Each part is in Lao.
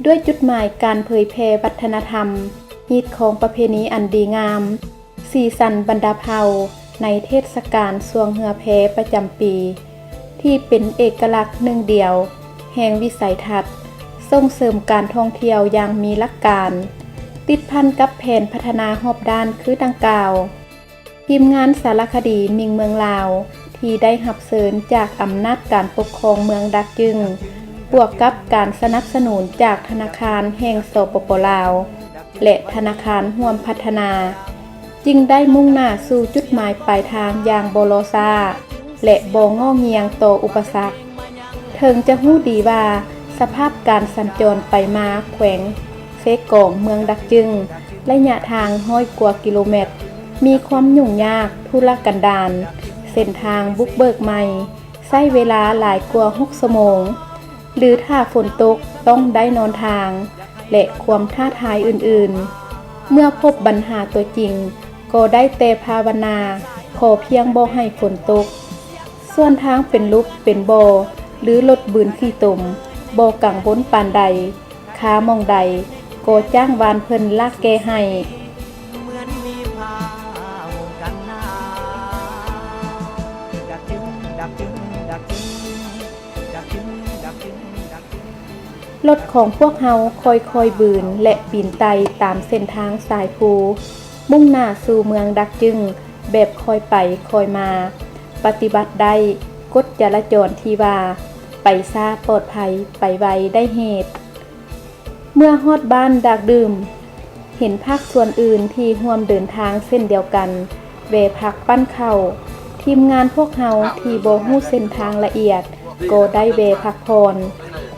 ດ້ວຍຈຸດໝາຍການເຜີຍແຜ່ວັດທະນະທຳ, ຮີດຄອງປະເພນີອັນດີງາມ, ສີສັນບັນດາເຜົ່າໃນເທດສະການຊ່ວງເຮືອແພປະຈຳປີ ທີ່ເປັນເອກະລັກໜຶ່ງດຽວແຫ່ງວິໄສທັດ ສົ່ງເສີມການທ່ອງທ່ຽວຢ່າງມີຫຼັກການ, ຕິດພັນກັບແຜນພັດທະນາຮອບດ້ານຄືດັ່ງກ່າວ. ທີມງານສາລະຄະດີມິ່ງເມືອງລາວ ທີ່ໄດ້ຮັບເຊີນຈາກອຳນາດການປົກຄອງເມືອງດາກຈຶງ ບວກກັບການສະໜັບສະໜູນຈາກທະນາຄານແຫ່ງ ສປປ ລາວ ແລະ ທະນາຄານຮ່ວມພັດທະນາ ຈຶ່ງໄດ້ມຸ່ງໜ້າສູ່ຈຸດໝາຍປາຍທາງຢ່າງບໍ່ລໍຊ້າ ແລະ ບໍ່ງໍ້ງຽງຕໍ່ອຸປະສັກ. ເຖິງຈະຮູ້ດີວ່າສະພາບການສັນຈອນໄປມາແຂວງເຊກອງ ເມືອງດາກຈຶງ ໄລຍະທາງຮ້ອຍກວ່າກິໂລແມັດ ມີຄວາມຫຍຸ້ງຍາກທຸລະກັນດານ, ເສັ້ນທາງບຸກເບີກໃໝ່ ໃຊ້ເວລາຫຼາຍກວ່າຫົກຊົ່ວໂມງ ຫຼືຖ້າຝົນຕົກຕ້ອງໄດ້ນອນທາງ ແລະ ຄວາມທ້າທາຍອື່ນໆ. ເມື່ອພົບບັນຫາຕົວຈິງ ກໍໄດ້ແຕ່ພາວະນາ ຂໍພຽງບໍ່ໃຫ້ຝົນຕົກ. ສ່ວນທາງເປັນຫຼຸບເປັນບໍ່ ຫຼືລົດບືນຂີ້ຕົມ ບໍ່ກັງວົນປານໃດ, ຄາໝ່ອງໃດກໍຈ້າງວານເພິ່ນລາກແກ້ໃຫ້. ລົດຂອງພວກເຮົາຄ່ອຍໆບືນ ແລະ ປີນໄຕ່ຕາມເສັ້ນທາງຊາຍພູ ມຸ່ງໜ້າສູ່ເມືອງດາກຈຶງ ແບບຄ່ອຍໄປຄ່ອຍມາ, ປະຕິບັດໄດ້ກົດຈະລາຈອນທີ່ວ່າ ໄປຊ້າປອດໄພ, ໄປໄວໄດ້ເຫດ. ເມື່ອຮອດບ້ານດາກດື່ມ, ເຫັນພາກສ່ວນອື່ນທີ່ຮ່ວມເດີນທາງເຊັ່ນດຽວກັນ ແວ່ພັກປັ້ນເຂົ້າ. ທີມງານພວກເຮົາທີ່ບໍ່ຮູ້ເສັ້ນທາງລະອຽດ ກໍໄດ້ແວ່ພັກຜ່ອນ,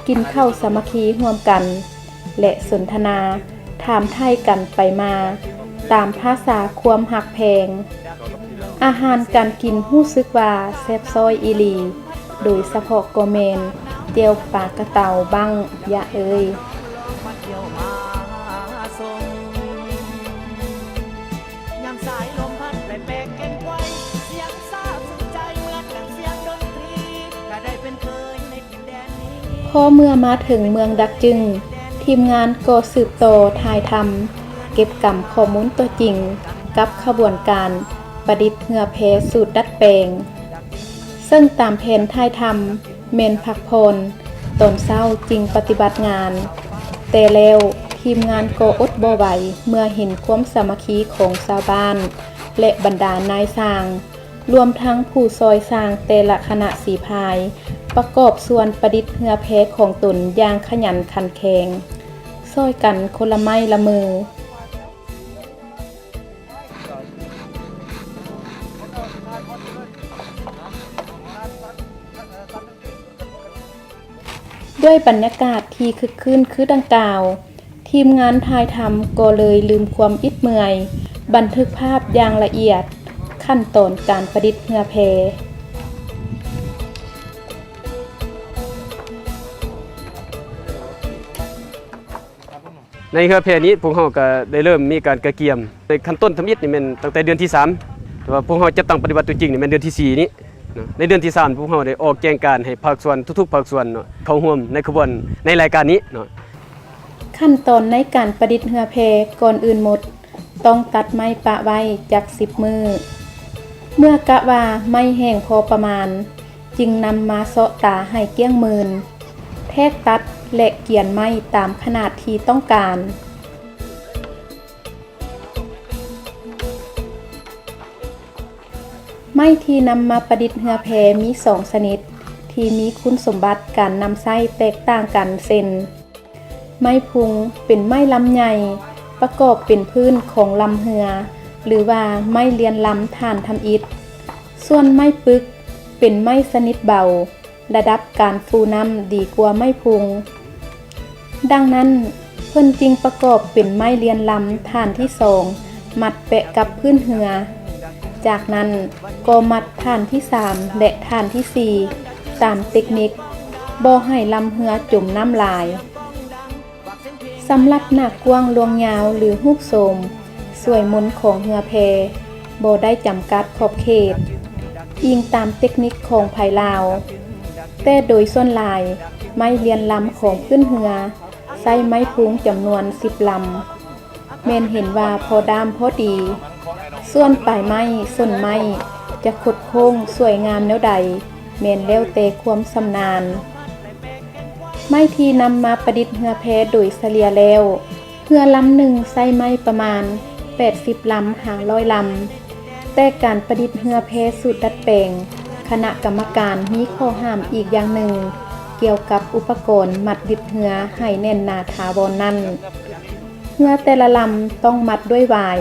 ກິນເຂົ້າສາມັກຄີຮ່ວມກັນ ແລະ ສົນທະນາ ຖາມໄຖ່ກັນໄປມາ ຕາມພາສາຄວາມຮັກແພງ. ອາຫານການກິນຮູ້ສຶກວ່າແຊບຊ້ອຍອີ່ຫຼີ, ໂດຍສະເພາະກໍແມ່ນແຈ່ວປາກະເຕົາບັ້ງ ຢະເອີຍ. ພໍເມື່ອມາເຖິງເມືອງດາກຈຶງ, ທີມງານກໍສືບຕໍ່ຖ່າຍທຳ, ເກັບກຳຂໍ້ມູນຕົວຈິງກັບຂະບວນການປະດິດເຮືອແພສູດດັດແປງ, ເຊິ່ງຕາມແຜນຖ່າຍທຳແມ່ນພັກຜ່ອນ, ຕອນເຊົ້າຈຶ່ງປະຕິບັດງານ. ແຕ່ແລ້ວທີມງານກໍອົດບໍ່ໄຫວເມື່ອເຫັນຄວາມສາມັກຄີຂອງຊາວບ້ານ ແລະ ບັນດານາຍຊ່າງ, ລວມທັງຜູ້ຊ່ອຍຊ່າງແຕ່ລະຄະນະສີພາຍ ປະກອບສ່ວນປະດິດເຮືອແພຂອງຕົນຢ່າງຂະຫຍັນຂັນແຂງ, ຊ່ອຍກັນຄົນລະໄມ້ລະມື. ດ້ວຍບັນຍາກາດທີ່ຄຶກຄື້ນຄືດັ່ງກ່າວ, ທີມງານຖ່າຍທຳກໍເລີຍລືມຄວາມອິດເມື່ອຍ, ບັນທຶກພາບຢ່າງລະອຽດຂັ້ນຕອນການປະດິດເຮືອແພ. ໃນເຮືອແພນີ້ ພວກເຮົາກໍໄດ້ເລີ່ມມີການກະກຽມ. ໃນຂັ້ນຕົ້ນທຳອິດນີ້ແມ່ນຕັ້ງແຕ່ເດືອນທີສາມ ແຕ່ວ່າພວກເຮົາຈັດຕັ້ງປະຕິບັດຕົວຈິງນີ້ແມ່ນເດືອນທີສີ່ນີ້ເນາະ. ໃນເດືອນທີສາມ ພວກເຮົາໄດ້ອອກແຈ້ງການໃຫ້ພາກສ່ວນ ທຸກໆພາກສ່ວນເນາະ ເຂົ້າຮ່ວມໃນຂະບວນໃນລາຍການນີ້ເນາະ. ຂັ້ນຕອນໃນການປະດິດເຮືອແພ ກ່ອນອື່ນໝົດ ຕ້ອງຕັດໄມ້ປະໄວ້ຈັກສິບມື້. ເມື່ອກະວ່າໄມ້ແຫ້ງພໍປະມານ, ຈຶ່ງນຳມາເຊາະຕາໃຫ້ກ້ຽງໝື່ນ, ແທກຕັດ ແລະ ກຽນໄມ້ຕາມຂະໜາດທີ່ຕ້ອງການ. ໄມ້ທີ່ນຳມາປະດິດເຮືອແພມີສອງຊະນິດ ທີ່ມີຄຸນສົມບັດການນຳໃຊ້ແຕກຕ່າງກັນ ເຊັ່ນ ໄມ້ພຸງ ເປັນໄມ້ລຳໃຫຍ່ ປະກອບເປັນພື້ນຂອງລຳເຮືອ ຫຼືວ່າໄມ້ລຽນລຳຖານທຳອິດ. ສ່ວນໄມ້ປຶກ ເປັນໄມ້ຊະນິດເບົາ ລະດັບການຟູນ້ຳດີກວ່າໄມ້ພຸງ. ດັ່ງນັ້ນ, ເພິ່ນຈຶ່ງປະກອບເປັນໄມ້ລຽນລຳຖານທີສອງ ມັດແປະກັບພື້ນເຮືອ. ຈາກນັ້ນກໍມັດຖານທີສາມ ແລະ ຖານທີສີ່ ຕາມເຕັກນິກບໍ່ໃຫ້ລຳເຮືອຈົມນ້ຳຫຼາຍ. ສຳລັບໜ້າກວ້າງລວງຍາວ ຫຼື ຮູບໂສມສວຍມົນຂອງເຮືອແພ ບໍ່ໄດ້ຈຳກັດຂອບເຂດ, ອີງຕາມເຕັກນິກຂອງໃຜລາວ, ແຕ່ໂດຍສ່ວນຫຼາຍ ໄມ້ລຽນລຳຂອງພື້ນເຮືອໃຊ້ໄມ້ພຸງຈຳນວນສິບລຳ ແມ່ນເຫັນວ່າພໍດ້າມພໍດີ. ສ່ວນປາຍໄມ້ ສົ້ນໄມ້ ຈະຄົດໂຄ້ງສວຍງາມແນວໃດ ແມ່ນແລ້ວແຕ່ຄວາມຊຳນານ. ໄມ້ທີ່ນຳມາປະດິດເຮືອແພໂດຍສະເລ່ຍແລ້ວ, ເຮືອລຳໜຶ່ງໃຊ້ໄມ້ປະມານແປດສິບລຳຫາຮ້ອຍລຳ, ແຕ່ການປະດິດເຮືອແພສູດດັດແປງ, ຄະນະກຳມະການມີຂໍ້ຫ້າມອີກຢ່າງໜຶ່ງ ກ່ຽວກັບອຸປະກອນມັດຍຶດເຮືອໃຫ້ແໜ້ນໜາຖາວອນນັ້ນ. ເຮືອແຕ່ລະລຳຕ້ອງມັດດ້ວຍຫວາຍ,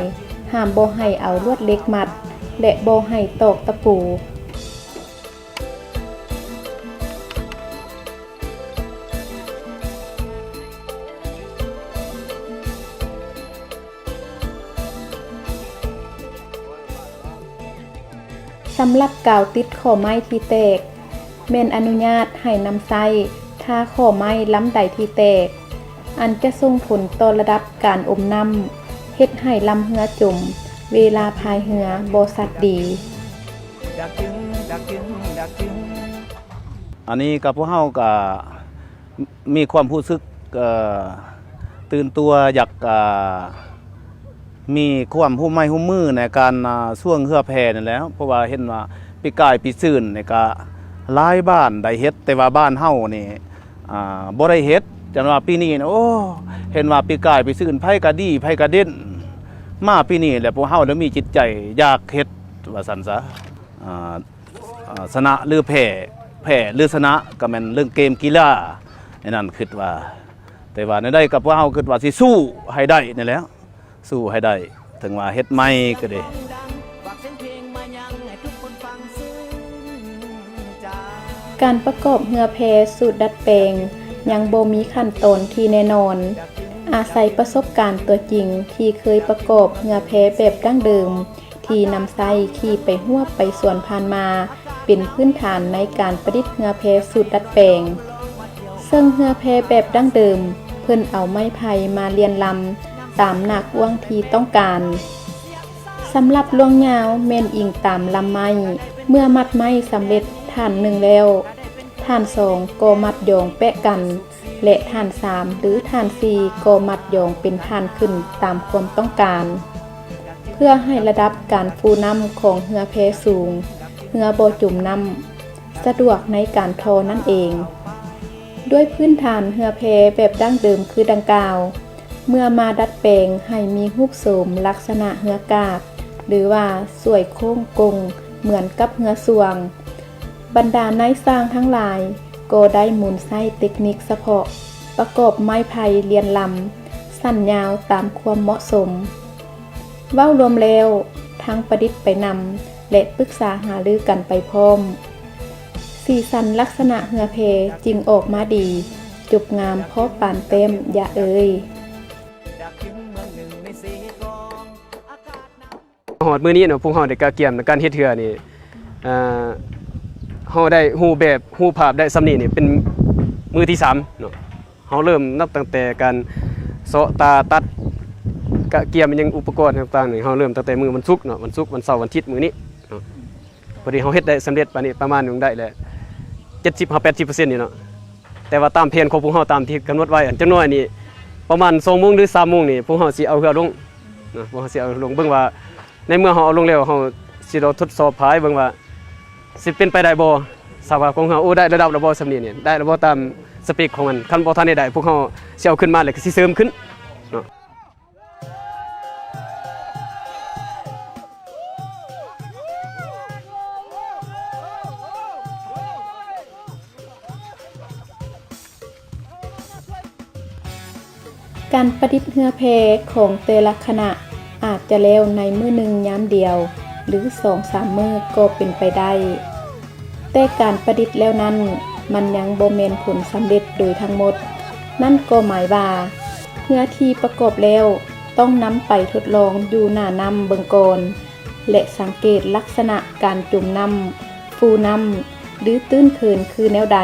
ຫ້າມບໍ່ໃຫ້ເອົາລວດເຫຼັກມັດ ແລະ ບໍ່ໃຫ້ຕອກຕະປູ. ສຳລັບກາວຕິດຂໍ້ໄມ້ທີ່ແຕກ, ແມ່ນອະນຸຍາດໃຫ້ນຳໃຊ້ຖ້າຂໍ້ໄມ້ລຳໃດທີ່ແຕກ, ອັນຈະສົ່ງຜົນຕໍ່ລະດັບການອົມນ້ຳ, ເຮັດໃຫ້ລຳເຮືອຈົມເວລາພາຍເຮືອບໍ່ຊັດດີ. ອັນນີ້ກໍພວກເຮົາກໍມີຄວາມຮູ້ສຶກ ເອີ ຕື່ນຕົວ ຢາກ ເອີ ມີຄວາມຮ່ວມໄມ້ຮ່ວມມືໃນການ ອາ ຊ່ວງເຮືອແພນີ້ແຫຼະ ເພາະວ່າເຫັນວ່າປີກາຍປີຊືນນີ້ກໍຫຼາຍບ້ານໄດ້ເຮັດ ແຕ່ວ່າບ້ານເຮົານີ້ ອາ ບໍ່ໄດ້ເຮັດ. ຈັ່ງວ່າປີນີ້ ໂອ້ ເຫັນວ່າປີກາຍປີຊືນໃຜກໍດີ ໃຜກໍເດັ່ນ, ມາປີນີ້ແຫຼະ ພວກເຮົາໄດ້ມີຈິດໃຈຢາກເຮັດ ວ່າຊັ້ນຊະ. ອາ ອາ ຊະນະ ຫຼື ແພ້ ແພ້ ຫຼື ຊະນະ ກໍແມ່ນເລື່ອງເກມກິລາ ໃນນັ້ນຄິດວ່າ ແຕ່ວ່າແນວໃດກໍພວກເຮົາຄິດວ່າຊິສູ້ໃຫ້ໄດ້ນີ້ແຫຼະ ສູ້ໃຫ້ໄດ້ ເຖິງວ່າເຮັດໃໝ່ກໍດີ. ການປະກອບເຮືອແພສູດດັດແປງຍັງບໍ່ມີຂັ້ນຕອນທີ່ແນ່ນອນ, ອາໄສປະສົບການຕົວຈິງທີ່ເຄີຍປະກອບເຮືອແພແບບດັ້ງເດີມ ທີ່ນຳໃຊ້ຂີ່ໄປຮວບໄປສວນຜ່ານມາ ເປັນພື້ນຖານໃນການປະດິດເຮືອແພສູດດັດແປງ. ເຊິ່ງເຮືອແພແບບດັ້ງເດີມ ເພິ່ນເອົາໄມ້ໄຜ່ມາລຽນລຳຕາມໜ້າກວ້າງທີ່ຕ້ອງການ. ສຳລັບລວງຍາວແມ່ນອີງຕາມລຳໄມ້, ເມື່ອມັດໄມ້ສຳເລັດຖານໜຶ່ງແລ້ວ, ຖານສອງກໍມັດຢອງແປະກັນ ແລະ ຖານສາມ ຫຼື ຖານສີ່ ກໍມັດຢອງເປັນຖານຂຶ້ນຕາມຄວາມຕ້ອງການ ເພື່ອໃຫ້ລະດັບການຟູນ້ຳຂອງເຮືອແພສູງ, ເຮືອບໍ່ຈົມນ້ຳ, ສະດວກໃນການທໍ່ນັ້ນເອງ. ດ້ວຍພື້ນຖານເຮືອແພແບບດັ້ງເດີມຄືດັ່ງກ່າວ, ເມື່ອມາດັດແປງໃຫ້ມີຮູບໂສມລັກສະນະເຮືອກາບ ຫຼືວ່າສວຍໂຄ້ງກົງເໝືອນກັບເຮືອຊ່ວງ, ບັນດານາຍຊ່າງທັງຫຼາຍກໍໄດ້ໝູນໃຊ້ເຕັກນິກສະເພາະ ປະກອບໄມ້ໄຜ່ລຽນລຳ ສັ້ນຍາວຕາມຄວາມເໝາະສົມ. ເວົ້າລວມແລ້ວ, ທັງປະດິດໄປນຳ ແລະ ປຶກສາຫາລືກັນໄປພ້ອມ, ສີສັນລັກສະນະເຮືອແພຈຶ່ງອອກມາດີ, ຈົບງາມພໍປານແຕ້ມຢະເອີຍ. ຮອດມື້ນີ້ເນາະ ພວກເຮົາໄດ້ກະກຽມໃນການເຮັດເຮືອນີ້ ເຮົາໄດ້ຮູບແບບຮູບພາບໄດ້ສ່ຳນີ້ນີ້ເປັນມື້ທີສາມເນາະ. ເຮົາເລີ່ມນັບຕັ້ງແຕ່ການເຊາະຕາຕັດກະກຽມຫຍັງອຸປະກອນຕ່າງໆນີ້ ເຮົາເລີ່ມຕັ້ງແຕ່ມື້ວັນສຸກເນາະ ວັນສຸກ ວັນເສົາ ວັນທິດ ມື້ນີ້ເນາະ. ພໍດີເຮົາເຮັດໄດ້ສຳເລັດປານນີ້ ປະມານໜຶ່ງໄດ້ແຫຼະ ເຈັດສິບຫາແປດສິບເປີເຊັນນີ້ເນາະ. ແຕ່ວ່າຕາມແຜນຂອງພວກເຮົາ ຕາມທີ່ກຳນົດໄວ້ ອັນຈັກໜ້ອຍນີ້ ປະມານສອງໂມງ ຫຼື ສາມໂມງນີ້ ພວກເຮົາຊິເອົາເຮືອລົງເນາະ ພວກເຮົາຊິເອົາເຮືອລົງ ເບິ່ງວ່າໃນເມື່ອເຮົາເອົາລົງແລ້ວ ເຮົາຊິລອງທົດສອບພາຍເບິ່ງວ່າ ຊິເປັນໄປໄດ້ບໍ່? ຖ້າວ່າຂອງເຮົາ ໂອ້ ໄດ້ລະດັບແລ້ວບໍ່ ສ່ຳນີ້ນີ້ ໄດ້ແລ້ວບໍ່ຕາມສະເປັກຂອງມັນ? ຄັນບໍ່ທັນໄດ້ໄດ້ ພວກເຮົາຊິເອົາຂຶ້ນມາ ແລ້ວກໍຊິເສີມຂຶ້ນເນາະ. ການປະດິດເຮືອແພຂອງແຕ່ລະຄະນະອາດຈະແລ້ວໃນມື້ໜຶ່ງຍາມດຽວ ຫຼື ສອງສາມມື້ກໍເປັນໄປໄດ້, ແຕ່ການປະດິດແລ້ວນັ້ນ ມັນຍັງບໍ່ແມ່ນຜົນສຳເລັດໂດຍທັງໝົດ. ນັ້ນກໍໝາຍວ່າ ເຮືອທີ່ປະກອບແລ້ວຕ້ອງນຳໄປທົດລອງຢູ່ໜ້ານ້ຳເບິ່ງກ່ອນ ແລະ ສັງເກດລັກສະນະການຈົມນ້ຳ, ຟູນ້ຳ ຫຼື ຕື້ນເຂີນຄືແນວໃດ.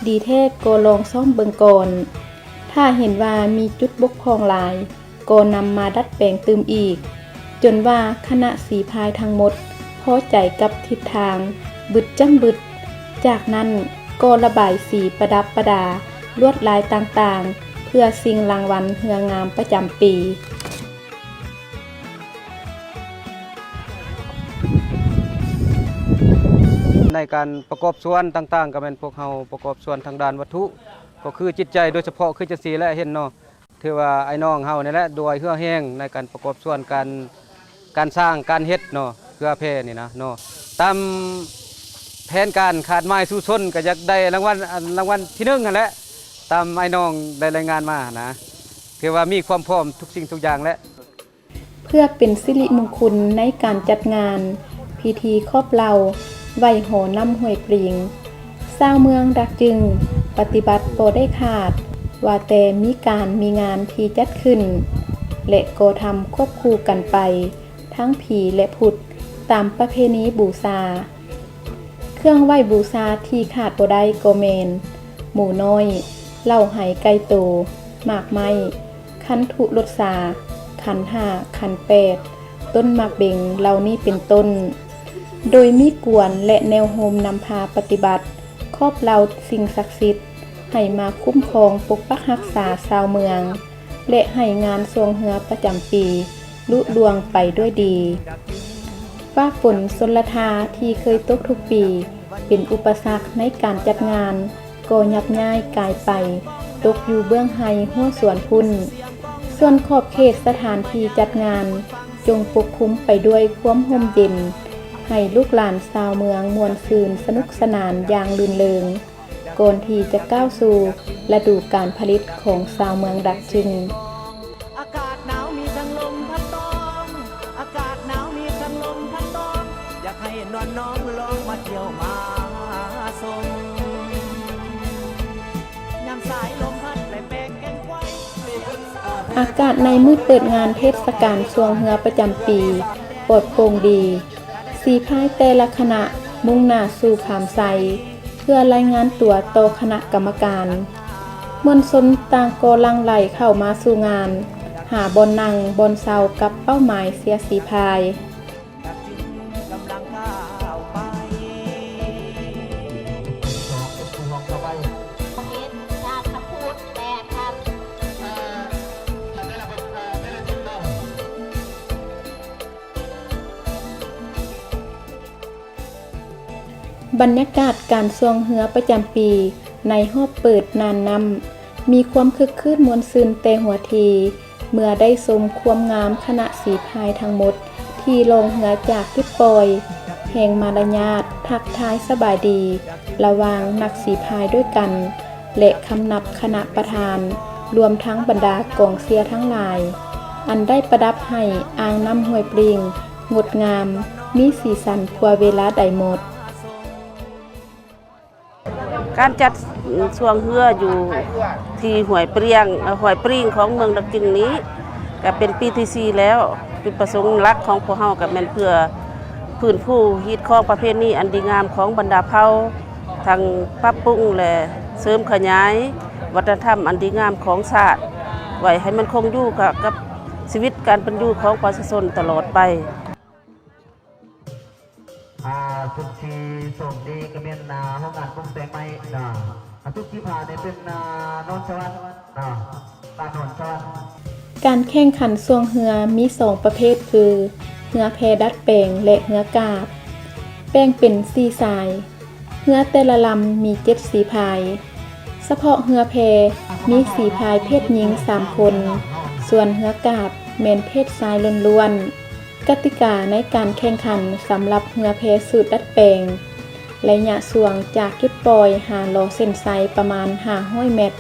ດີແທ້ກໍລອງຊ້ອມເບິ່ງກ່ອນ. ຖ້າເຫັນວ່າມີຈຸດບົກຜ່ອງຫຼາຍ, ກໍນຳມາດັດແປງຕື່ມອີກ, ຈົນວ່າຄະນະສີພາຍທັງໝົດພໍໃຈກັບທິດທາງບຶດຈ້ຳບຶດ. ຈາກນັ້ນກໍລະບາຍສີປະດັບປະດາລວດລາຍຕ່າງໆ ເພື່ອຊິງລາງວັນເຮືອງາມປະຈຳປີ. ໃນການປະກອບສ່ວນຕ່າງໆ ກໍແມ່ນພວກເຮົາປະກອບສ່ວນທາງດ້ານວັດຖຸ ກໍຄືຈິດໃຈ ໂດຍສະເພາະຄືຈັ່ງຊີ້ແຫຼະ ເຫັນເນາະ. ຖືວ່າອ້າຍນ້ອງເຮົານີ້ແຫຼະ ດ້ວຍເຫື່ອແຮງໃນການປະກອບສ່ວນການ ການສ້າງການເຮັດເນາະ ເຮືອແພນີ້ນະເນາະ. ຕາມແຜນການຄາດໝາຍສູ້ຊົນ ກໍຢາກໄດ້ລາງວັນ ອັນ ລາງວັນທີໜຶ່ງຫັ້ນແຫຼະ ຕາມອ້າຍນ້ອງໄດ້ລາຍງານມານະ. ຖືວ່າມີຄວາມພ້ອມທຸກສິ່ງທຸກຢ່າງແຫຼະ. ເພື່ອເປັນສິລິມຸງຄຸນໃນການຈັດງານພິທີຂອບເຫຼົ່າໄຫວ້ຫໍນ້ຳຫ້ວຍປຣີງ, ຊາວເມືອງດາກຈຶງປະຕິບັດບໍ່ໄດ້ຂາດ, ວ່າແຕ່ມີການມີງານທີ່ຈັດຂຶ້ນ ແລະ ກໍທຳຄວບຄູ່ກັນໄປທັງຜີ ແລະ ພຸດ ຕາມປະເພນີບູຊາ. ເຄື່ອງໄຫວ້ບູຊາທີ່ຂາດບໍ່ໄດ້ກໍແມ່ນ ໝູນ້ອຍ, ເຫຼົ້າໄຫໄກ່ໂຕ, ໝາກໄມ້, ຄັນທຸລົດຊາ, ຂັນຫ້າ, ຂັນແປດ, ຕົ້ນໝາກເບັງ ເຫຼົ່ານີ້ເປັນຕົ້ນ. ໂດຍມີກວນ ແລະ ແນວໂຮມນຳພາປະຕິບັດ ຂອບເຫຼົ່າສິ່ງສັກສິດ ໃຫ້ມາຄຸ້ມຄອງປົກປັກຮັກສາຊາວເມືອງ ແລະ ໃຫ້ງານຊ່ວງເຮືອປະຈຳປີລຸລ່ວງໄປດ້ວຍດີ. ຟ້າຝົນຊົນລະທາທີ່ເຄີຍຕົກທຸກປີ ເປັນອຸປະສັກໃນການຈັດງານ ກໍຍັບຍ້າຍກາຍໄປຕົກຢູ່ເບື້ອງໄຮ່ຮົ້ວສວນພຸ້ນ. ສ່ວນຂອບເຂດສະຖານທີ່ຈັດງານ ຈົ່ງປົກຄຸມໄປດ້ວຍຄວາມຮົ່ມເຢັນ, ໃຫ້ລູກຫຼານຊາວເມືອງມ່ວນຊື່ນສະໜຸກສະໜານຢ່າງລື່ນເລີງ ກ່ອນທີ່ຈະກ້າວສູ່ລະດູການຜະລິດຂອງຊາວເມືອງດາກຈຶງ. ອາກາດໜາວມີທັງລົມພັດຕອງ ອາກາດໜາວມີທັງລົມພັດຕອງ ຢາກໃຫ້ນວນນ້ອງລອງມາທ່ຽວມາຊົມ ຍາມສາຍລົມພັດແລະແປງແກງໄຂວ. ອາກາດໃນມື້ເປີດງານເທດສະການຊ່ວງເຮືອປະຈຳປີປອດໂປ່ງດີ. ສີພາຍແຕ່ລະຄະນະມຸ່ງໜ້າສູ່ພາມໄຊ ເພື່ອລາຍງານຕົວຕໍ່ຄະນະກຳມະການ. ມວນຊົນຕ່າງກໍຫຼັ່ງໄຫຼເຂົ້າມາສູ່ງານ, ຫາບ່ອນນັ່ງບ່ອນເຊົາກັບເປົ້າໝາຍເຊຍສີພາຍ. ບັນຍາກາດການຊ່ວງເຮືອປະຈຳປີໃນຮອບເປີດນ່ານນ້ຳ ມີຄວາມຄຶກຄື້ນມ່ວນຊື່ນແຕ່ຫົວທີ ເມື່ອໄດ້ຊົມຄວາມງາມຄະນະສີພາຍທັງໝົດທີ່ລ່ອງເຮືອຈາກຈຸດປ່ອຍ, ແຫ່ງມາລະຍາດທັກທາຍສະບາຍດີລະຫວ່າງນັກສີພາຍດ້ວຍກັນ ແລະ ຄຳນັບຄະນະປະທານ, ລວມທັງບັນດາກອງເຊຍທັງຫຼາຍ ອັນໄດ້ປະດັບໃຫ້ອ່າງນ້ຳຫ້ວຍປຣີງງົດງາມ, ມີສີສັນກວ່າເວລາໃດໝົດ. ການຈັດຊ່ວງເຮືອຢູ່ທີ່ຫ້ວຍປຣຽງ ເອີ ຫ້ວຍປຣີງຂອງເມືອງດາກຈຶງນີ້ ກະເປັນປີທີສີ່ແລ້ວ. ຈຸດປະສົງຫຼັກຂອງພວກເຮົາກະແມ່ນເພື່ອຟື້ນຟູຮີດຄອງປະເພນີອັນດີງາມຂອງບັນດາເຜົ່າ ທັງປັບປຸງ ແລະ ເສີມຂະຫຍາຍວັດທະນະທຳອັນດີງາມຂອງຊາດ ໄວ້ໃຫ້ມັນຄົງຢູ່ກັບ ກັບຊີວິດການເປັນຢູ່ຂອງປະຊາຊົນຕະຫຼອດໄປ. ອ່າ ຊຸດສີສົ້ມນີ້ກະແມ່ນ ອ່າ ໂຮງງານປຸງແຕ່ງໄມ້ເນາະ. ອ່າ ຊຸດສີຟ້ານີ້ເປັນ ອ່າ ນອນສະຫວັນເນາະ ບ້ານນອນສະຫວັນ. ການແຂ່ງຂັນຊ່ວງເຮືອມີສອງປະເພດຄື ເຮືອແພດັດແປງ ແລະ ເຮືອກາບ ແບ່ງເປັນສີ່ສາຍ. ເຮືອແຕ່ລະລຳມີເຈັດສີພາຍ. ສະເພາະເຮືອແພມີສີພາຍເພດຍິງສາມຄົນ, ສ່ວນເຮືອກາບແມ່ນເພດຊາຍລ້ວນໆ. ກະຕິກາໃນການແຂ່ງຂັນສຳລັບເຮືອແພສູດດັດແປງ ໄລຍະຊ່ວງຈາກຈຸດປ່ອຍຫາລໍເສັ້ນໄຊປະມານຫ້າຮ້ອຍແມັດ,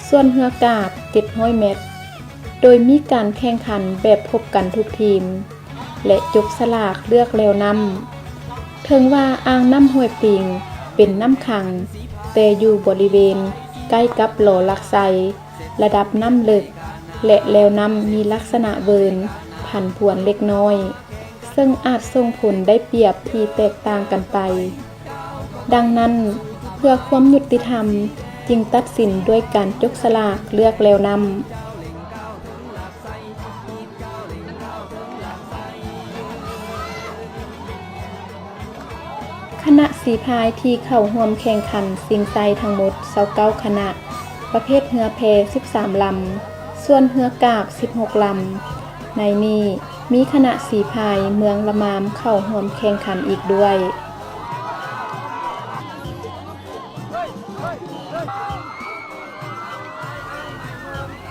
ສ່ວນເຮືອກາບເຈັດຮ້ອຍແມັດ, ໂດຍມີການແຂ່ງຂັນແບບພົບກັນທຸກທີມ ແລະ ຈົບສະຫຼາກເລືອກແລວນ້ຳ. ເຖິງວ່າອ່າງນ້ຳຫ້ວຍປຣີງ ເປັນນ້ຳຂັງ, ແຕ່ຢູ່ບໍລິເວນໃກ້ກັບຫຼໍຫຼັກໄຊ, ລະດັບນ້ຳເລິກ ແລະ ແລວນ້ຳມີລັກສະນະເວີນ, ຜັນຜວນເລັກນ້ອຍ, ເຊິ່ງອາດສົ່ງຜົນໄດ້ປຽບທີ່ແຕກຕ່າງກັນໄປ. ດັ່ງນັ້ນ, ເພື່ອຄວາມຍຸຕິທຳ, ຈຶ່ງຕັດສິນດ້ວຍການຈົກສະຫຼາກເລືອກແລວນ້ຳ. ຄະນະສີພາຍທີ່ເຂົ້າຮ່ວມແຂ່ງຂັນຊິງໄຊທັງໝົດຊາວເກົ້າຄະນະ, ປະເພດເຮືອແພສິບສາມລຳ, ສ່ວນເຮືອກາບສິບຫົກລຳ. ໃນນີ້ມີຄະນະສີພາຍເມືອງລະມາມເຂົ້າຮ່ວມແຂ່ງຂັນອີກດ້ວຍ.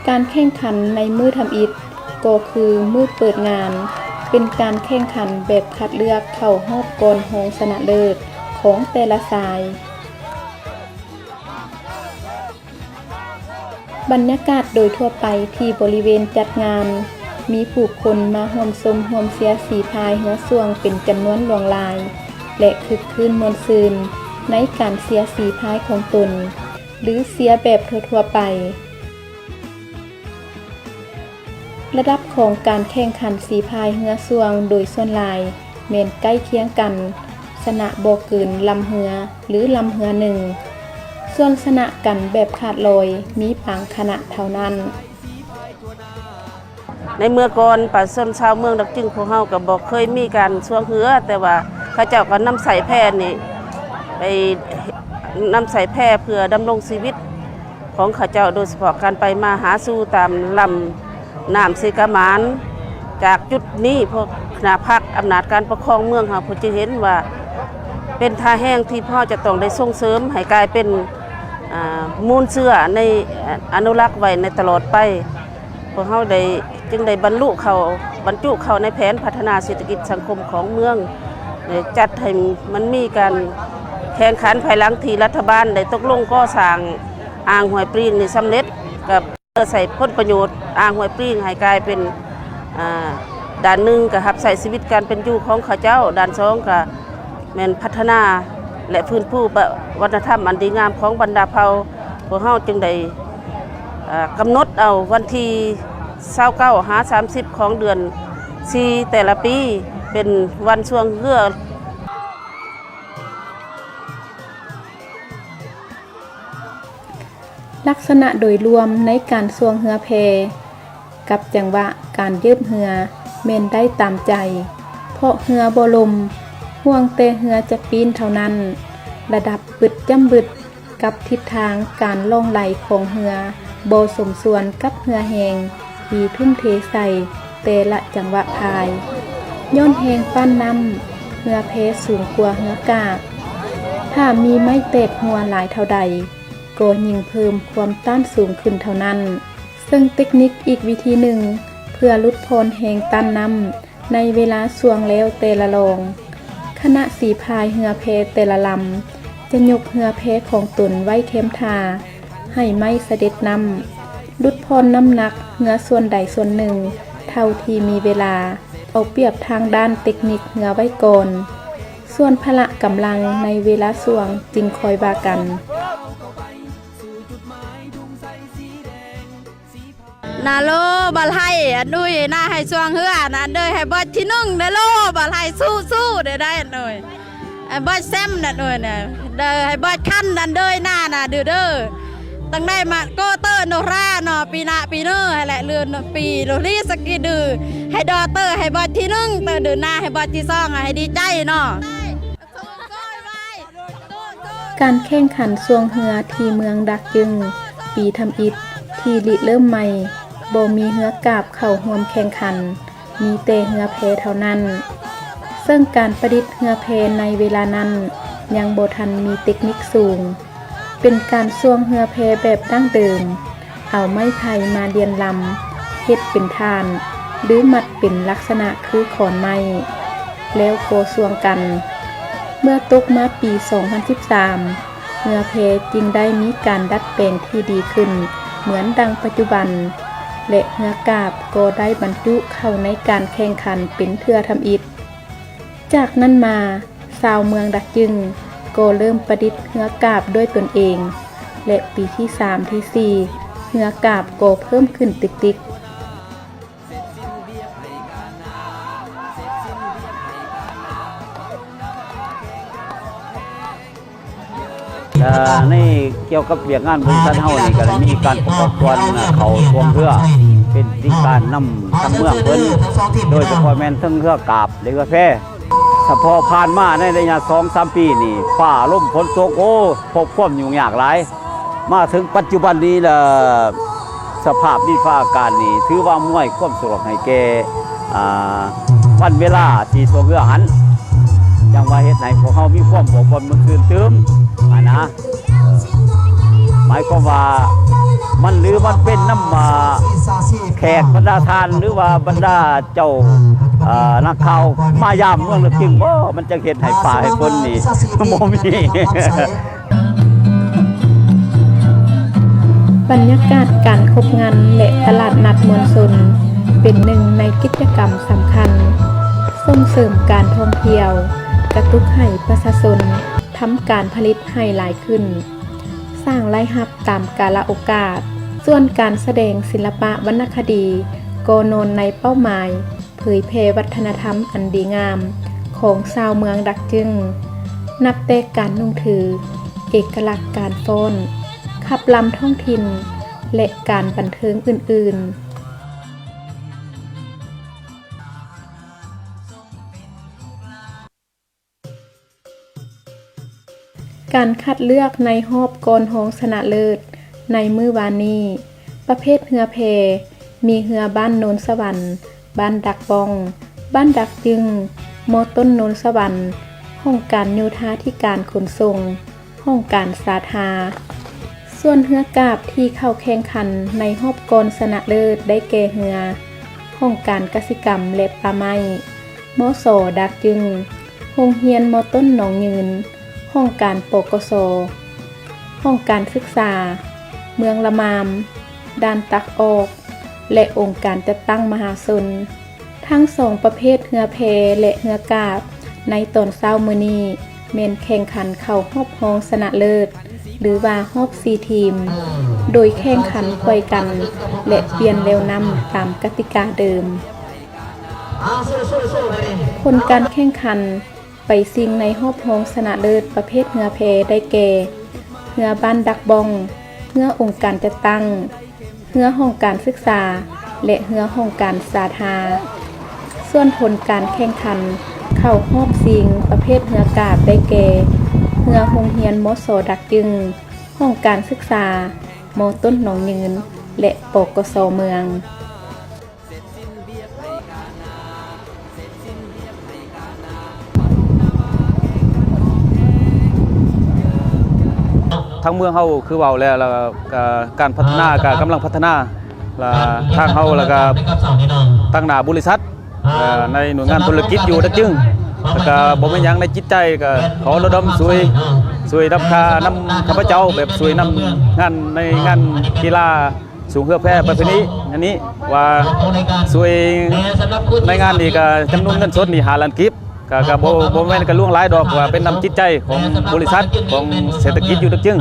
ການແຂ່ງຂັນໃນມື້ທຳອິດກໍຄືມື້ເປີດງານ, ເປັນການແຂ່ງຂັນແບບຄັດເລືອກເຂົ້າຮອບກ່ອນຮອງຊະນະເລີດຂອງແຕ່ລະສາຍ. ບັນຍາກາດໂດຍທົ່ວໄປທີ່ບໍລິເວນຈັດງານ, ມີຜູ້ຄົນມາຮ່ວມຊົມຮ່ວມເຊຍສີພາຍເຮືອຊ່ວງເປັນຈຳນວນຫຼວງຫຼາຍ ແລະ ຄຶກຄື້ນມ່ວນຊື່ນໃນການເຊຍສີພາຍຂອງຕົນ ຫຼື ເຊຍແບບທົ່ວໆໄປ. ລະດັບຂອງການແຂ່ງຂັນສີພາຍເຮືອຊ່ວງໂດຍສ່ວນຫຼາຍແມ່ນໃກ້ຄຽງກັນ, ຊະນະບໍ່ເກີນລຳເຮືອ ຫຼື ລຳເຮືອໜຶ່ງ, ສ່ວນຊະນະກັນແບບຂາດລອຍມີບາງຄະນະເທົ່ານັ້ນ. ໃນເມື່ອກ່ອນ ປະຊາຊົນຊາວເມືອງດາກຈຶງພວກເຮົາກໍບໍ່ເຄີຍມີການຊ່ວງເຮືອ, ແຕ່ວ່າເຂົາເຈົ້າກໍນຳໃຊ້ແພນີ້ ໄປ ນຳໃຊ້ແພເພື່ອດຳລົງຊີວິດຂອງເຂົາເຈົ້າ, ໂດຍສະເພາະການໄປມາຫາສູ່ຕາມລຳນ້ຳເຊກາໝານ. ຈາກຈຸດນີ້ ພວກຄະນະພັກອຳນາດການປົກຄອງເມືອງເຮົາ ເພິ່ນຈຶ່ງເຫັນວ່າເປັນທ່າແຮງທີ່ພວກເຮົາຈະຕ້ອງໄດ້ສົ່ງເສີມໃຫ້ກາຍເປັນ ອາ ມູນເຊື້ອໃນ ອະ ອະນຸລັກໄວ້ໃນຕະຫຼອດໄປ. ພວກເຮົາໄດ້ ຈຶ່ງໄດ້ບັນລຸເຂົ້າ ບັນຈຸເຂົ້າໃນແຜນພັດທະນາເສດຖະກິດສັງຄົມຂອງເມືອງ, ໄດ້ຈັດໃຫ້ມັນມີການແຂ່ງຂັນ ພາຍຫຼັງທີ່ລັດຖະບານໄດ້ຕົກລົງກໍ່ສ້າງອ່າງຫ້ວຍປຣີງນີ້ສຳເລັດ, ກໍເພື່ອໃຊ້ຜົນປະໂຫຍດອ່າງຫ້ວຍປຣີງໃຫ້ກາຍເປັນ ອາ ດ້ານໜຶ່ງກໍຮັບໃຊ້ຊີວິດການເປັນຢູ່ຂອງເຂົາເຈົ້າ, ດ້ານສອງກໍ ແມ່ນພັດທະນາ ແລະ ຟື້ນຟູປະວັດທະນະທຳອັນດີງາມຂອງບັນດາເຜົ່າ. ພວກເຮົາຈຶ່ງໄດ້ ເອີ ກຳນົດເອົາວັນທີຊາວເກົ້າຫາສາມສິບຂອງເດືອນສີ່ແຕ່ລະປີ ເປັນວັນຊ່ວງເຮືອ. ລັກສະນະໂດຍລວມໃນການຊ່ວງເຮືອແພ ກັບຈັງຫວະການເຢິບເຮືອແມ່ນໄດ້ຕາມໃຈ, ເພາະເຮືອບໍ່ລົ້ມ, ຫ່ວງແຕ່ເຮືອຈະປີ້ນເທົ່ານັ້ນ, ລະດັບບຶດຈ້ຳບຶດ ກັບທິດທາງການລ່ອງໄຫຼຂອງເຮືອບໍ່ສົມສ່ວນກັບເຮືອແຮງທີ່ທຸ່ມເທໃສ່ແຕ່ລະຈັງຫວະພາຍ. ຍ້ອນແຮງປ້ານນ້ຳ, ເຮືອແພສູງກວ່າເຮືອກາບ. ຖ້າມີໄມ້ແຕກຮົ່ວຫຼາຍເທົ່າໃດ, ກໍຍິ່ງເພີ່ມຄວາມຕ້ານສູງຂຶ້ນເທົ່ານັ້ນ. ເຊິ່ງເຕັກນິກອີກວິທີໜຶ່ງ ເພື່ອຫຼຸດຜ່ອນແຮງຕ້ານນ້ຳໃນເວລາຊ່ວງແລ້ວແຕ່ລະລອງ, ຄະນະສີພາຍເຮືອແພແຕ່ລະລຳ ຈະຍົກເຮືອແພຂອງຕົນໄວ້ແຄມທ່າ ໃຫ້ໄມ້ສະເດັດນ້ຳ, ຫຼຸດຜ່ອນນ້ຳໜັກເຮືອສ່ວນໃດສ່ວນໜຶ່ງເທົ່າທີ່ມີເວລາ, ເອົາປຽບທາງດ້ານເຕັກນິກເຮືອໄວ້ກ່ອນ, ສ່ວນພະລະກຳລັງໃນເວລາຊ່ວງຈຶ່ງຄ່ອຍວ່າກັນ. ນະໂລ ບາໄລ ອັນດຸຍ ນາໃຫ້ຊ່ວງເຮືອ ນະເດີ ໃຫ້ບອດທີໜຶ່ງ ນະໂລ ບາໄລ ສູ້ໆ ເດີໄດ້ ອັນດຸຍ ໃຫ້ບອດແຊມ ນະດຸຍ ນະເດີ ໃຫ້ບອດຄັນ ອັນເດີຍ ນາ ນະດືເດີ ຕັ້ງໄດ້ມາໂກເຕີໂນຣາ ນໍ ປີໜ້າປີເນີ ໃຫ້ແລະເລື່ອນປີໂລລີສະກີດື ໃຫ້ດໍເຕີ ໃຫ້ບອດທີໜຶ່ງ ເຕີເດີນາ ໃຫ້ບອດທີສອງ ໃຫ້ດີໃຈ ນໍ. ການແຂ່ງຂັນຊ່ວງເຮືອທີ່ເມືອງດາກຈຶງ ປີທຳອິດທີ່ລິເລີ່ມໃໝ່ ບໍ່ມີເຮືອກາບເຂົ້າຮ່ວມແຂ່ງຂັນ, ມີແຕ່ເຮືອແພເທົ່ານັ້ນ. ເຊິ່ງການປະດິດເຮືອແພໃນເວລານັ້ນຍັງບໍ່ທັນມີເຕັກນິກສູງ, ເປັນການຊ່ວງເຮືອແພແບບດັ້ງເດີມ. ເອົາໄມ້ໄຜ່ມາລຽນລຳ ເຮັດເປັນຖ່ານ ຫຼື ມັດເປັນລັກສະນະຄືຂອນໄມ້ ແລ້ວກໍຊ່ວງກັນ. ເມື່ອຕົກມາປີສອງພັນສິບສາມ ເຮືອແພຈຶ່ງໄດ້ມີການດັດແປງທີ່ດີຂຶ້ນເໝືອນດັ່ງປັດຈຸບັນ ແລະ ເຮືອກາບກໍໄດ້ບັນຈຸເຂົ້າໃນການແຂ່ງຂັນເປັນເທື່ອທຳອິດ. ຈາກນັ້ນມາ ຊາວເມືອງດາກຈຶງ ກໍເລີ່ມປະດິດເຮືອກາບດ້ວຍຕົນເອງ ແລະ ປີທີສາມ ທີສີ່ ເຮືອກາບກໍເພີ່ມຂຶ້ນຕິກໆ. ແລະ ໃນກ່ຽວກັບວຽກງານບໍລິສັດເຮົານີ້ ກໍໄດ້ມີການປະກອບສ່ວນເຂົ້າຊ່ວງເຮືອ ເປັນທີ່ການນຳທາງເມືອງເພິ່ນ ໂດຍສະເພາະແມ່ນເທິງເຮືອກາບ ແລະ ເຮືອແພ. ສະເພາະຜ່ານມາໃນໄລຍະສອງສາມປີນີ້ ຟ້າລົມຝົນຕົກ ໂອ້ ພົບຄວາມຫຍຸ້ງຍາກຫຼາຍ. ມາເຖິງປັດຈຸບັນນີ້ລະ ສະພາບດິນຟ້າອາກາດນີ້ ຖືວ່າອຳນວຍຄວາມສະດວກໃຫ້ແກ່ ອ່າ ວັນເວລາທີ່ຊ່ວງເຮືອຫັ້ນ ຈັ່ງວ່າເຮັດໃຫ້ພວກເຮົາມີຄວາມບອກບ່ອນມ່ວນຊື່ນຕື່ມຫັ້ນນະ. ໝາຍຄວາມວ່າ ມັນ ຫຼື ມັນເປັນນຳ ອ່າ ແຂກບັນດາທ່ານ ຫຼືວ່າບັນດາເຈົ້າ ເອີ ນັກຂ່າວມາຢາມເມືອງດາກຈຶງບໍ ມັນຈັ່ງເຮັດໃຫ້ຟ້າໃຫ້ຝົນນີ້ບໍ່ມີ. ບັນຍາກາດການຄົບງັນ ແລະ ຕະຫຼາດນັດມວນຊົນ ເປັນໜຶ່ງໃນກິດຈະກຳສຳຄັນ ສົ່ງເສີມການທ່ອງທ່ຽວ, ກະຕຸກໃຫ້ປະຊາຊົນທຳການຜະລິດໃຫ້ຫຼາຍຂຶ້ນ, ສ້າງລາຍຮັບຕາມກາລະໂອກາດ. ສ່ວນການສະແດງສິລະປະວັນນະຄະດີ ກໍນອນໃນເປົ້າໝາຍ ເຜີຍແຜ່ວັດທະນະທຳອັນດີງາມຂອງຊາວເມືອງດາກຈຶງ, ນັບແຕ່ການນຸ່ງຖື, ເອກະລັກການຟ້ອນ, ຂັບລຳທ້ອງຖິ່ນ ແລະ ການບັນເທີງອື່ນໆ. ການຄັດເລືອກໃນຮອບກ່ອນຮອງຊະນະເລີດໃນມື້ວານນີ້ ປະເພດເຮືອແພ ມີເຮືອບ້ານໂນນສະຫວັນ, ບ້ານດາກປ້ອງ, ບ້ານດາກຈຶງ, ມໍຕົ້ນໂນນສະຫວັນ, ຫ້ອງການໂຍທາທິການຂົນສົ່ງ, ຫ້ອງການສາທາ. ສ່ວນເຮືອກາບທີ່ເຂົ້າແຂ່ງຂັນໃນຮອບກ່ອນຊະນະເລີດໄດ້ແກ່ເຮືອ ຫ້ອງການກະສິກຳ ແລະ ປ່າໄມ້, ມໍສໍ ດາກຈຶງ, ໂຮງຮຽນມໍຕົ້ນໜອງຍືນ, ຫ້ອງການ ປກສ, ຫ້ອງການສຶກສາເມືອງລະມາມ, ດ່ານຕັກອອກ ແລະ ອົງການຈັດຕັ້ງມະຫາຊົນ. ທັງສອງປະເພດເຮືອແພ ແລະ ເຮືອກາບ ໃນຕອນເຊົ້າມື້ນີ້ ແມ່ນແຂ່ງຂັນເຂົ້າຮອບຮອງຊະນະເລີດ ຫຼືວ່າຮອບສີ່ທີມ, ໂດຍແຂ່ງຂັນຂ້ວຍກັນ ແລະ ປ່ຽນແລວນ້ຳຕາມກະຕິກາເດີມ. ຜົນການແຂ່ງຂັນໄປຊິງໃນຮອບຮອງຊະນະເລີດປະເພດເຮືອແພໄດ້ແກ່ ເຮືອບ້ານດາກບ້ອງ, ເຮືອອົງການຈັດຕັ້ງ, ເຮືອຫ້ອງການສຶກສາ ແລະ ເຮືອຫ້ອງການສາທາ. ສ່ວນຜົນການແຂ່ງຂັນເຂົ້າຮອບຊິງປະເພດເຮືອກາບໄດ້ແກ່ ເຮືອໂຮງຮຽນ ມສ ດາກຈຶງ, ຫ້ອງການສຶກສາ ມ ຕົ້ນໜອງຍືນ ແລະ ປກສ ເມືອງ. ທາງເມືອງເຮົາຄືເວົ້າແລ້ວ ແລ້ວກະການພັດທະນາກະກຳລັງພັດທະນາ ລະທາງເຮົາ ລະກະຕາງໜ້າບໍລິສັດ ເອີ ໃນໜ່ວຍງານທຸລະກິດຢູ່ດາກຈຶງ ລະກະບໍ່ມີຫຍັງໃນຈິດໃຈ ກະຂໍລະດົມຊ່ວຍ ຊ່ວຍນຳຂ້າ ນຳຂ້າພະເຈົ້າ ແບບຊ່ວຍນຳງານ ໃນງານກິລາ ສູງເຮືອແພປະເພນີອັນນີ້ ວ່າຊ່ວຍໃນງານນີ້ກະຈຳນວນເງິນສົດນີ້ຫ້າລ້ານກີບ ກະ ກະບໍ່ ບໍ່ແມ່ນກະຫຼວງຫຼາຍດອກ ວ່າເປັນນຳຈິດໃຈຂອງບໍລິສັດ ຂອງເສດຖະກິດຢູ່ດາກຈຶງ.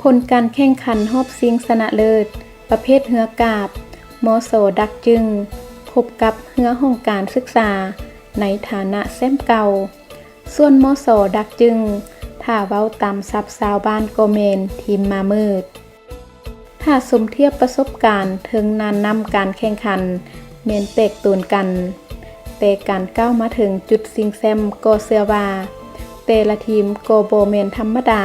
ຜົນການແຂ່ງຂັນຮອບຊິງຊະນະເລີດປະເພດເຮືອກາບ ມສ ດາກຈຶງ ພົບກັບເຮືອຫ້ອງການສຶກສາໃນຖານະແຊ້ມເກົ່າ. ສ່ວນ ມສ ດາກຈຶງ ຖ້າເວົ້າຕາມສັບຊາວບ້ານກໍແມ່ນທີມໝາມືດ. ຖ້າສົມທຽບປະສົບການເທິງນ່ານນ້ຳການແຂ່ງຂັນແມ່ນແຕກໂຕນກັນ, ແຕ່ການກ້າວມາເຖິງຈຸດຊິງແຊ້ມກໍເຊື່ອວ່າແຕ່ລະທີມກໍບໍ່ແມ່ນທຳມະດາ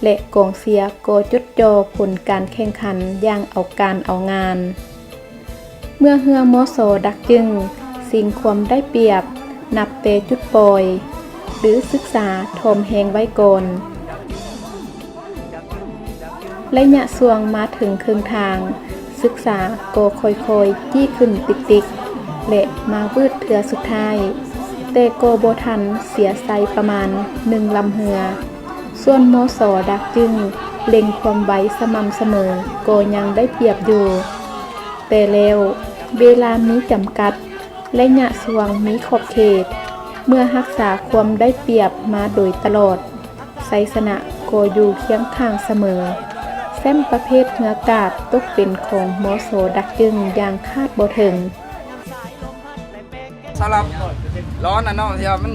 ແລະ ກອງເຊຍກໍຈົດຈ່ອງຜົນການແຂ່ງຂັນຢ່າງເອົາການເອົາງານ. ເມື່ອເຮືອ ມສ ດາກຈຶງຊິງຄວາມໄດ້ປຽບນັບແຕ່ຈຸດປ່ອຍ ຫຼື ສຶກສາຖ່ອມແຮງໄວ້ກ່ອນ. ໄລຍະຊ່ວງມາເຖິງເຄິ່ງທາງ, ສຶກສາກໍຄ່ອຍໆຈີ້ຂຶ້ນຕິກໆ ແລະ ມາວືດເທື່ອສຸດທ້າຍ, ແຕ່ກໍບໍ່ທັນເສຍໄຊປະມານໜຶ່ງລຳເຮືອ. ສ່ວນ ມສ ດາກຈຶງເລັ່ງຄວາມໄວສະໝ່ຳສະເໝີກໍຍັງໄດ້ປຽບຢູ່. ແຕ່ແລ້ວເວລາມີຈຳກັດ ໄລຍະຊ່ວງມີຂອບເຂດ, ເມື່ອຮັກສາຄວາມໄດ້ປຽບມາໂດຍຕະຫຼອດ, ໄຊຊະນະກໍຢູ່ຄຽງຂ້າງສະເໝີ. ແຊ້ມປະເພດເຮືອກາບຕົກເປັນຂອງ ມສ ດັກຈຶງ ຢ່າງຄາດບໍ່ເຖິງ. ສຳລັບລ້ອນະເນາະ ທີ່ວ່າມັນ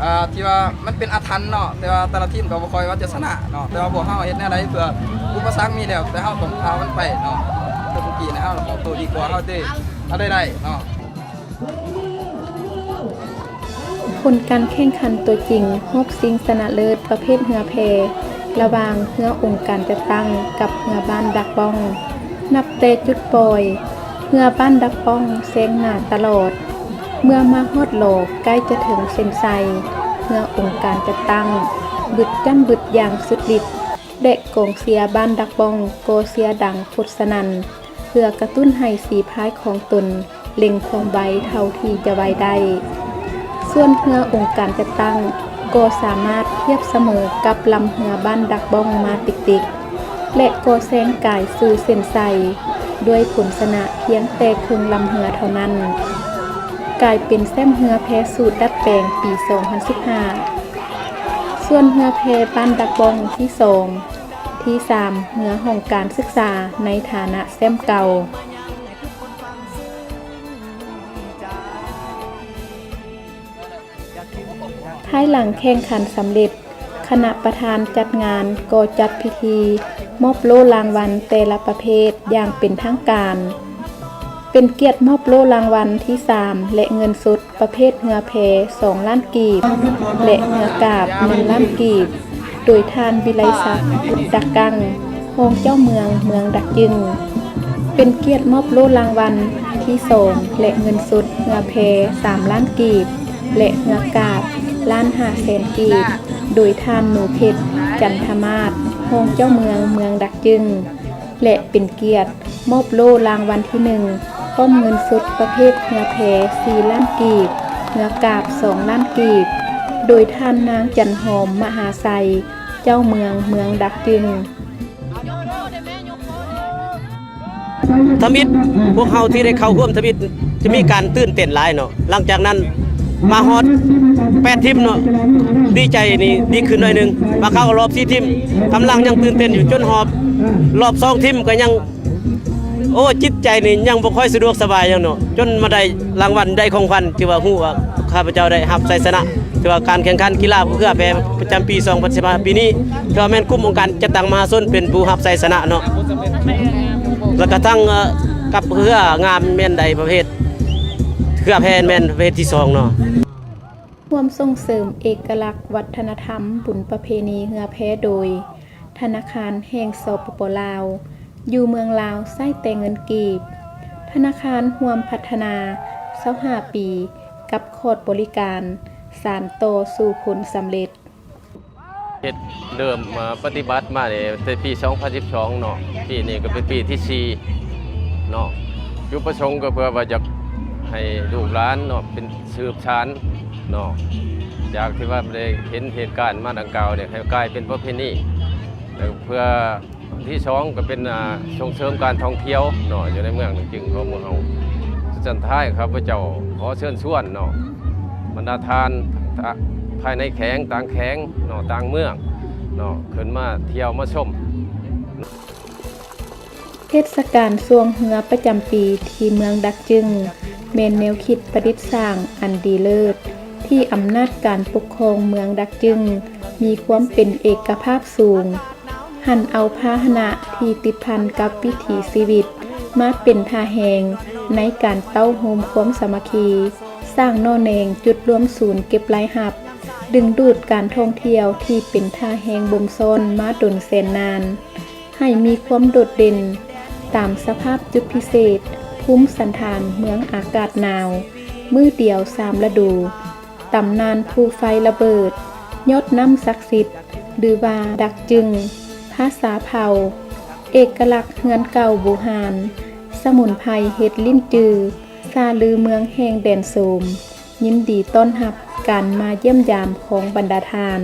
ອ່າ ທີ່ວ່າມັນເປັນອາຖັນເນາະ, ແຕ່ວ່າແຕ່ລະທີມກໍບໍ່ຄ່ອຍວ່າຈະຊະນະເນາະ, ແຕ່ວ່າພວກເຮົາເຮັດແນວໃດເພື່ອອຸປະສັກມີແລ້ວ ແຕ່ເຮົາຕ້ອງຜ່ານມັນໄປເນາະ. ແຕ່ເມື່ອກີ້ນີ້ເຮົາອອກໂຕດີກວ່າ ເຮົາໄດ້ ເຮົາໄດ້ໄດ້ເນາະ. ຜົນການແຂ່ງຂັນຕົວຈິງຮອບຊິງຊະນະເລີດປະເພດເຮືອແພ ລະຫວ່າງເຮືອອົງການຈັດຕັ້ງກັບເຮືອບ້ານດັກປ້ອງ. ນັບແຕ່ຈຸດປ່ອຍ, ເຮືອບ້ານດັກປ້ອງແຊງໜ້າຕະຫຼອດ. ເມື່ອມາຮອດຫຼໍໃກ້ຈະເຖິງເສັ້ນໄຊ, ເຮືອອົງການຈັດຕັ້ງບຶດຈ້ຳບຶດຢ່າງສຸດລິດ ແລະ ກອງເຊຍບ້ານດັກປ້ອງກໍເຊຍດັງໂຄດສະໜັ່ນ ເພື່ອກະຕຸ້ນໃຫ້ສີພາຍຂອງຕົນເລັ່ງຄວາມໄວເທົ່າທີ່ຈະໄວໄດ້. ສ່ວນເຮືອອົງການຈັດຕັ້ງກໍສາມາດທຽບສະເໝີກັບລຳເຮືອບ້ານດັກບ້ອງມາຕິກໆ ແລະ ກໍແຊງກາຍສູ່ເສັ້ນໄຊດ້ວຍຜົນຊະນະພຽງແຕ່ເຄິ່ງລຳເຮືອເທົ່ານັ້ນ, ກາຍເປັນແຊ້ມເຮືອແພສູດດັດແປງປີສອງພັນສິບຫ້າ. ສ່ວນເຮືອແພບ້ານດັກບ້ອງທີສອງ ທີສາມ ເຮືອຫ້ອງການສຶກສາໃນຖານະແຊ້ມເກົ່າ. ພາຍຫຼັງແຂ່ງຂັນສຳເລັດ, ຄະນະປະທານຈັດງານກໍຈັດພິທີມອບໂລ່ລາງວັນແຕ່ລະປະເພດຢ່າງເປັນທາງການ. ເປັນກຽດມອບໂລ່ລາງວັນທີສາມ ແລະ ເງິນສົດ ປະເພດເຮືອແພສອງລ້ານກີບ ແລະ ເຮືອກາບໜຶ່ງລ້ານກີບ ໂດຍທ່ານ ວິໄລສັກ ອຸດຕະກັງ ຮອງເຈົ້າເມືອງເມືອງດາກຈຶງ. ເປັນກຽດມອບໂລ່ລາງວັນທີສອງ ແລະ ເງິນສົດເຮືອແພສາມລ້ານກີບ ແລະ ເຮືອກາບລ້ານຫ້າແສນກີບ ໂດຍທ່ານ ໜູເພັດ ຈັນທະມາດ ຮອງເຈົ້າເມືອງເມືອງດາກຈຶງ. ແລະ ເປັນກຽດມອບໂລ່ລາງວັນທີໜຶ່ງ ພ້ອມເງິນສົດປະເພດເຮືອແພສີ່ລ້ານກີບ, ເຮືອກາບສອງລ້ານກີບ ໂດຍທ່ານນາງ ຈັນຫອມ ມະຫາໄຊ ເຈົ້າເມືອງເມືອງດາກຈຶງ. ທຳອິດ ພວກເຮົາທີ່ໄດ້ເຂົ້າຮ່ວມທຳອິດ ຈະມີການຕື່ນເຕັ້ນຫຼາຍເນາະ. ຫຼັງຈາກນັ້ນມາຮອດແປດທີມເນາະ ດີໃຈນີ້ດີຂຶ້ນໜ້ອຍໜຶ່ງ. ມາເຂົ້າຮອບສີ່ທີມ ກຳລັງຍັງຕື່ນເຕັ້ນຢູ່ ຈົນຮອບ ຮອບສອງທີມກໍຍັງ ໂອ້ ຈິດໃຈນີ້ຍັງບໍ່ຄ່ອຍສະດວກສະບາຍຫຍັງເນາະ ຈົນມາໄດ້ລາງວັນ ໄດ້ຂອງຂວັນ ຖືວ່າຮູ້ວ່າຂ້າພະເຈົ້າໄດ້ຮັບໄຊຊະນະ. ຖືວ່າການແຂ່ງຂັນກິລາເຮືອແພປະຈຳປີສອງພັນສິບຫ້າປີນີ້ ຖືວ່າແມ່ນກຸ່ມອົງການຈັດຕັ້ງມະຫາຊົນເປັນຜູ້ຮັບໄຊຊະນະເນາະ ແລ້ວກະທັງ ເອີ ກັບເຮືອງາມແມ່ນໄດ້ປະເພດ ເຮືອແພແມ່ນປະເພດທີສອງເນາະ. ຮ່ວມສົ່ງເສີມເອກະລັກວັດທະນະທຳບຸນປະເພນີເຮືອແພໂດຍ ທະນາຄານແຫ່ງ ສປປ ລາວ ຢູ່ເມືອງລາວໃຊ້ແຕ່ເງິນກີບ. ທະນາຄານຮ່ວມພັດທະນາຊາວຫ້າປີ ກັບຂອດບໍລິການ ສານຕໍ່ສູ່ຜົນສຳເລັດ. ເຮັດເລີ່ມມາປະຕິບັດມານີ້ແຕ່ປີສອງພັນສິບສອງເນາະ ປີນີ້ກໍເປັນປີທີສີ່ເນາະ. ຈຸດປະສົງກໍເພື່ອວ່າຢາກໃຫ້ລູກຫຼານເນາະ ເປັນສືບສານເນາະ ຈາກທີ່ວ່າໄດ້ເຫັນເຫດການມາດັ່ງກ່າວນີ້ ໃຫ້ກາຍເປັນປະເພນີ ແລ້ວເພື່ອ ອັນທີສອງກໍເປັນ ອ່າ ສົ່ງເສີມການທ່ອງທ່ຽວເນາະ ຢູ່ໃນເມືອງດາກຈຶງຂອງພວກເຮົາ. ສຸດທ້າຍ ຂ້າພະເຈົ້າຂໍເຊີນຊວນເນາະ ບັນດາທ່ານ ພາຍໃນແຂວງ ຕ່າງແຂວງເນາະ ຕ່າງເມືອງເນາະ ຂຶ້ນມາທ່ຽວມາຊົມ. ເທດສະການຊ່ວງເຮືອປະຈຳປີທີ່ເມືອງດາກຈຶງ ແມ່ນແນວຄິດປະດິດສ້າງອັນດີເລີດ ທີ່ອຳນາດການປົກຄອງເມືອງດາກຈຶງມີຄວາມເປັນເອກະພາບສູງ. ຫັນເອົາພາຫະນະທີ່ຕິດພັນກັບວິຖີຊີວິດ ມາເປັນທ່າແຮງໃນການເຕົ້າໂຮມຄວາມສາມັກຄີ, ສ້າງໜໍ່ແໜງຈຸດລວມສູນເກັບລາຍຮັບ, ດຶງດູດການທ່ອງທ່ຽວທີ່ເປັນທ່າແຮງບົ່ມຊ້ອນມາດົນແສນນານ ໃຫ້ມີຄວາມໂດດເດັ່ນ. ຕາມສະພາບຈຸດພິເສດ, ພູມສັນຖານເມືອງອາກາດໜາວ, ມື້ດຽວສາມລະດູ. ຕຳນານພູໄຟລະເບີດ, ຍອດນ້ຳສັກສິດ ຫຼືວ່າດາກຈຶງ, ພາສາເຜົ່າ, ເອກະລັກເຮືອນເກົ່າບູຮານ, ສະໝຸນໄພເຫັດລິ້ນຈື, ຊາລືເມືອງແຫ່ງແດນໂສມ, ຍິນດີຕ້ອນຮັບການມາຢ້ຽມຢາມຂອງບັນດາທ່ານ.